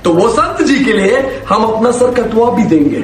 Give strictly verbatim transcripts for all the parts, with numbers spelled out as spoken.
तो वो संत जी के लिए हम अपना सर कटवा भी देंगे।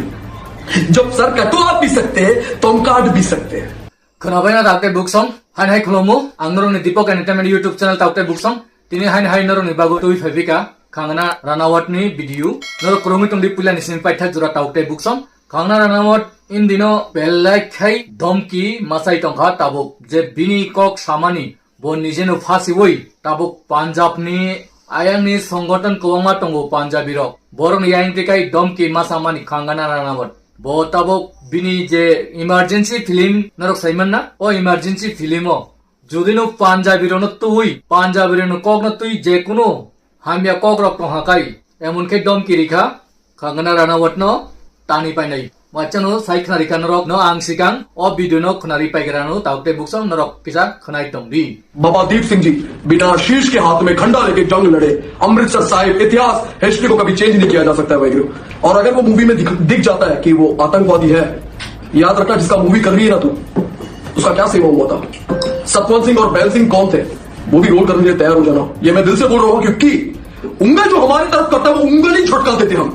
जब सर कटवा भी सकते हैं, तो हम काट भी सकते हैं। Khwnabaina tauk tei buksong, haini hai khulumung, ang norokni Deepak Entertainment YouTube channel tauk tei buksong. Tini haini hai norokni bagwi twi phaibika, Kangana Ranaut ni video. Norok kwrwngwi tongdi puilani simi paithak jora tauk tei buksong. Kangana Ranaut indino belai khai domki masai tongkha tabuk je bini kok samani bo nijeno phasiwi tabuk Punjab ni ayang ni songothon kwbangma tongo Punjabi rok. Borok ni ayang twi khai domki masamani Kangana Ranaut. Bo tabuk bini je emergency film norok saiman na? O emergency film o jodi no Punjabi rok no twi, Punjabi rok no kok no twi je kunu hamya kok rok tongha kai, emon khe domki rikha Kangana Ranaut no tani painai. Wachano sai khwnari kha norok no ang sikang o video no khwnari paigra no tauk tei buksong norok kisa khwnai tongdi. Baba दीप सिंह जी बिना शीश के हाथ में खंडा लेके जंग लड़े, अमृतसर साहिब इतिहास हिस्ट्री को कभी चेंज नहीं किया जा सकता है भाई। और अगर वो मूवी में दिख, दिख जाता है कि वो आतंकवादी है, याद रखना जिसका मूवी कर रही है ना तू, उसका क्या सेवा हुआ था? सतवंत सिंह और बैल सिंह कौन थे? वो भी रोल करने के लिए तैयार हो जाना। ये मैं दिल से बोल रहा हूँ क्योंकि उंगल जो हमारी तरफ करता है वो उंगल ही झटका देते हम।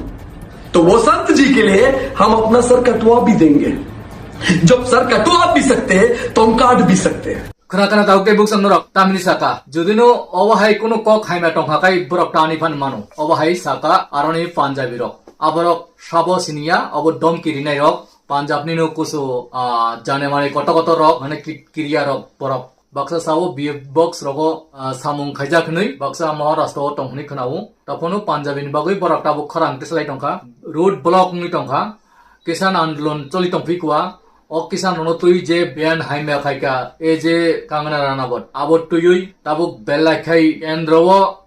तो वो संत जी के लिए हम अपना सर कटवा भी देंगे। जब सर कटवा भी सकते हैं तो हम काट भी सकते हैं। Khwna khwna tauk tei buksong norok tamni saka jodi no obo hai kunu kok haima tongkha kai borok tani phan mano obo hai saka aroni Punjabi rok aborok sabo siniya obo domki rinai rok Punjab ni no kusu jane mane koto koto rok mane kiriya rok borok. Baksa sao B F box rogo samung khaijak hinwi baksa Maharashtra o tong hinwi khwnao. Taphano Punjabi ni bagwi borok tabuk khorang tislai tongkha, road block wngwi tongkha, Kisan Andolon choli tongphi kwa. O Kisan rono twi je ban haimya khaika, e je Kangana Ranaut abo twiwi tabuk belai khai endro o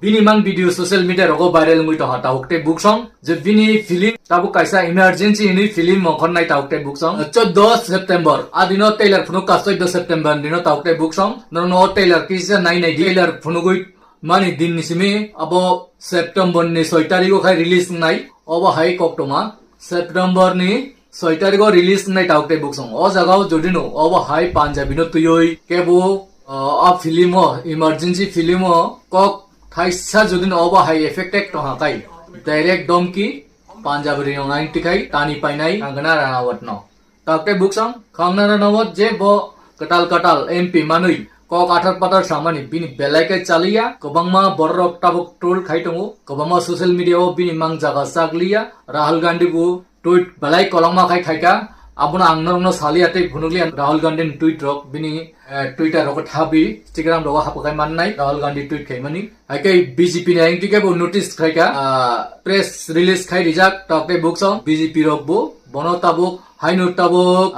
bini mang video social media rogo viral wngwi tongkha tabuk tei buksong je bini film tabuk kaisa emergency hinwi film mongkhor nai tabuk tei buksong choddo September a dino trailer phunuk ka choddo September dino tabuk tei buksong norokno o trailer kisa nai nai di trailer phunugwi mani din ni simi abo September ni soi tarikh o khai release wngnai obo hai koktoma September ni soi tarikh o release wngnai tabuk tei buksong o jaga o jodi no obo hai Punjabi no twiwi kebo a film o emergency film o kok thaisa jodi no obo hai affected tongha kai direct domki Punjabi riyong nai tikhai tani painai Kangana Ranaut no. Tabuk tei buksong Kangana Ranaut je bo kwtal kwtal M P manwi kok athar pathar samani bini belai khe chaliya kwbangma borok tabuk troll khai tongo kwbangma social media o bini mang jaga chakliya Rahul Gandhi bo tweet belai kolokma khai khaika, abono ang norokno saliya tei phunukliya Rahul Gandhi ni tweet rok bini Twitter rogo thabi Instagram rogo haphakai mannai Rahul Gandhi tweet khaimani. Haikhe B J P ni ayang tike bo notice khaika press release khai rijak tabuk tei buksong B J P rok bo bono tabuk haino tabuk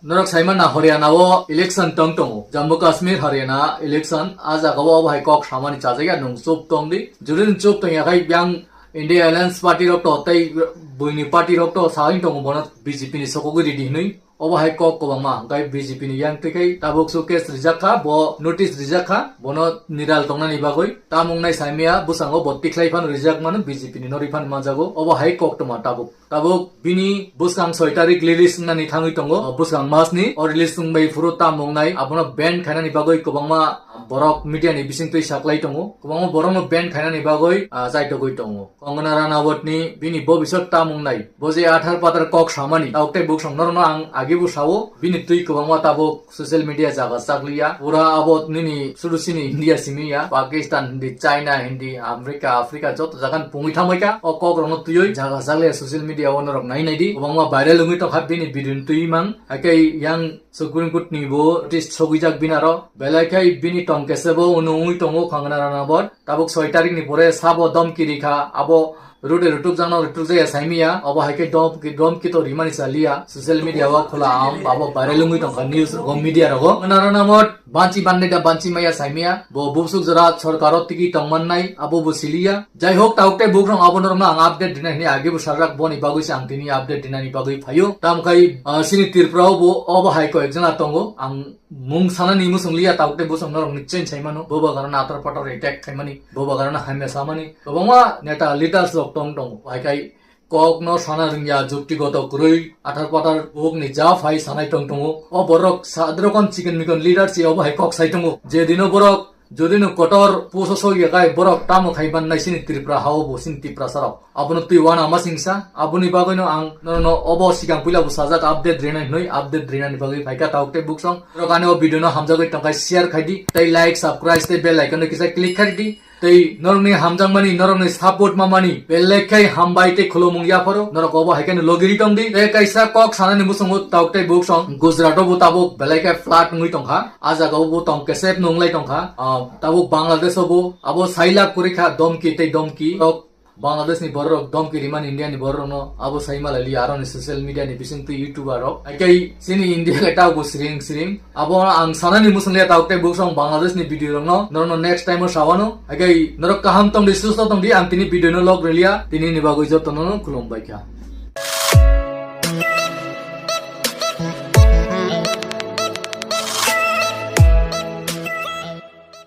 norok saimana Haryana o election tong tongo Jammu Kashmir Haryana election a jaga o obo hai kok samani chajakya nwng chup tongdi jodi nwng chup tongya khai yang India Alliance party rok to tei buini party rok to sawi tongo bono B J P ni sokogwi ridi hinwi. Obo hai kok kwbangma hwnkhe B J P ni yang twi khai tabuk su case rijak kha, bo notice rijak kha, bono niral tongnani bagwi. Tamung nai saimaya bwskango bo tikhlai phano rijak mano B J P ni nori phano manjago. Obo hai koktwma tabuk. Tabuk bini bwskang soi tarik release wngnani thangwi tongo. O bwskang mas ni o release wngbai phuru tamung nai abono ban khainani bagwi kwbangma borok media ni bisingtwi saklai tongo. Kwbangma borokno ban khainani bagwi, ah, chaitogwi tongo. Kangana Ranaut ni bini bobisot tamung nai. Bo je athar pathar kok samani, tabuk tei buksong norokno ang agi bo sao, bini twi kwbangma tabuk social media jaga chakliya. Pura abo nini sudu sini India simi ya, Pakistan hindi, China hindi, America, Africa joto jaga ni pungwi thamai kha. O kok rokno twiwi jaga chakliya social media o norok nai nai di. Kwbangma viral wngwi tongkha bini video ni twi mang. Haikhe yang Supreme Court ni bo notice sogwijak bini aro belai khai bini tong kesebo uno wngwi tongo Kangana Ranaut. Tabuk soi tarik ni pore sabo domki rikha, abo rute rutukjakno rutukjakya saimiya, obo haikhe domki, domki to rimani saliya, social media o khula am, abo viral wngwi tongkha news rogo, media rogo. Kangana Ranaut banchi bannai da banchi maya saimiya, bo bubsuk jora sorkaro tiki tongmannai, abo bo siliya. Jai hok, tabuk tei bukrok abono rokno ang update dinai hwnwi age bo sajak, boni bagwi se ang tini update dinani bagwi phaio. Tamkhai, ah, chini Tripura o bo, obo hai koyek jona tongo, ang mung sanani muchung liya, tabuk tei buchung norokni change sai mano, boba karana atar patar attack khaimani, boba karana hamya samani, kwbangma neta leaders rok tong tongo, hai khai kokno sana rwngya, juktigoto kwrwi, athar pathar buhukni ja phai sanai tong tongo. O borok sa-, adrokon chikon mikon leader se obo hai kok sai tongo. Je dino borok Jodi no kotor puso sogya kai borok tamo khai ban nai sini Tripura hao bo sini Tripura sarok. Abono twi wana ama singsa, aboni bagwi no ang no no obo sikang puila bo sajak update rina hnoi, update rina ni bagwi phaika tauk tei buksong. Rok ani o video no hamjagwi tongkai share khai di, tei like, subscribe tei bell icon no kisa click khai di. Tei norokni hamjakmani, norokni support mamani belai khai hambai tei khulumung yapharo. Norok obo hai khe no logiri tong di. Tei kaisa kok sanani musungo tauk tei buksong Gujarat o bo tabuk belai khai flood wngwi tongkha. A jaga o bo tong kesep nunglai tongkha. Ah, tabuk Bangladesh o bo abo sailak kwrwi kha domki tei domki. Rok Bangladesh ni borok rok domki rimani India ni borok rokno abo sai malai li aroni social media ni bising twi YouTuber rok. Hai khe chini India khe tabuk bo siring siring. Abo ang sanani musungliya tauk tei buksong Bangladesh ni video rokno norokno next time o sawano. Hai khe norok kaham tong di, susto tong di, ang tini video no log relia, tini ni bagwi jotono no khulum bai kha.